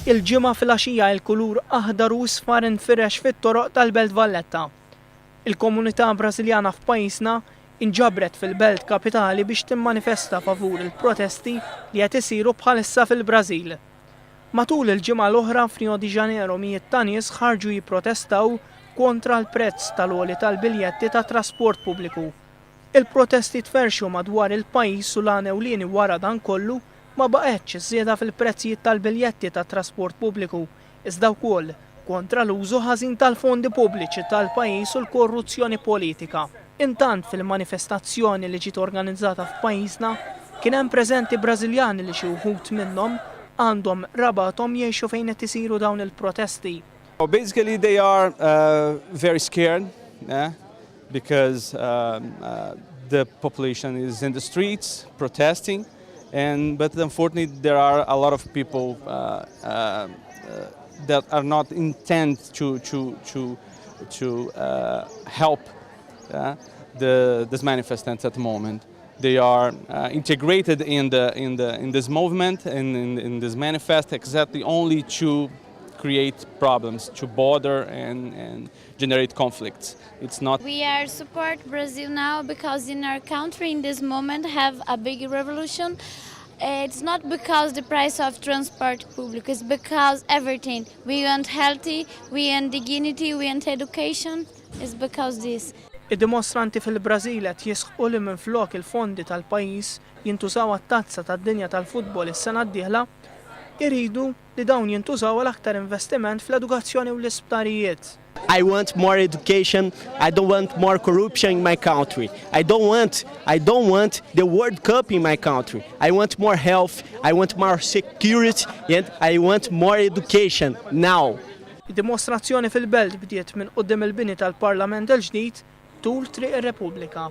Il-Ġimgħa filgħaxija il-kulur aħdar u isfar infirex fit-toroq tal-Belt Valletta. Il-komunità Brażiljana f'pajjiżna inġabret fil-belt kapitali biex timmanifesta favur il-protesti li qed isiru bħalissa fil-Brażil. Matul il-ġimgħa l-oħra f'Rio de Janeiro mijiet ta' nies ħarġu jipprotestaw kontra l-prezz tal-għoli tal-biljetti tat-trasport pubbliku. Il-protesti tferrxu madwar il-pajjiż u l-għan ewlieni wara dan kollu ma baqgħetx iż-żieda fil-prezzijiet tal-biljetti tat-trasport pubbliku, iżda wkoll kontra l-użu ħażin tal-fondi pubbliċi tal-pajjiż u l-korruzzjoni politika. Intant fil-manifestazzjoni li ġiet organizzata f'pajjiżna kien hemm preżenti Brażiljani li xi wħud minnhom għandhom qrabathom jgħixu fejn qed isiru dawn il-protesti. Basically they are very scared, yeah, because the population is in the streets protesting, and but unfortunately there are a lot of people that are not intent to help this manifestants at the moment. They are integrated in this movement and in this manifest exactly only to create problems, to bother and generate conflicts. It's not We are support Brazil now because in our country in this moment have a big revolution. It's not because the price of transport public, it's because everything. We want healthy, we want dignity, we want education. It's because this. Id-dimostranti fil-Brażil qed jisħqu li minflok il-fondi tal-pajjiż jintużaw għat-tazza tad-dinja tal-futbol is-sena d-dieħla, iridu li dawn jintużaw għal aktar investiment fl-edukazzjoni u l-isptarijiet. I want more education. I don't want more corruption in my country. I don't want the World Cup in my country. I want more health, I want more security and I want more education now. Id-dimostrazzjoni fil-belt bdiet minn quddiem il-bini tal-Parlament il-ġdid tul Triq ir-Repubblika.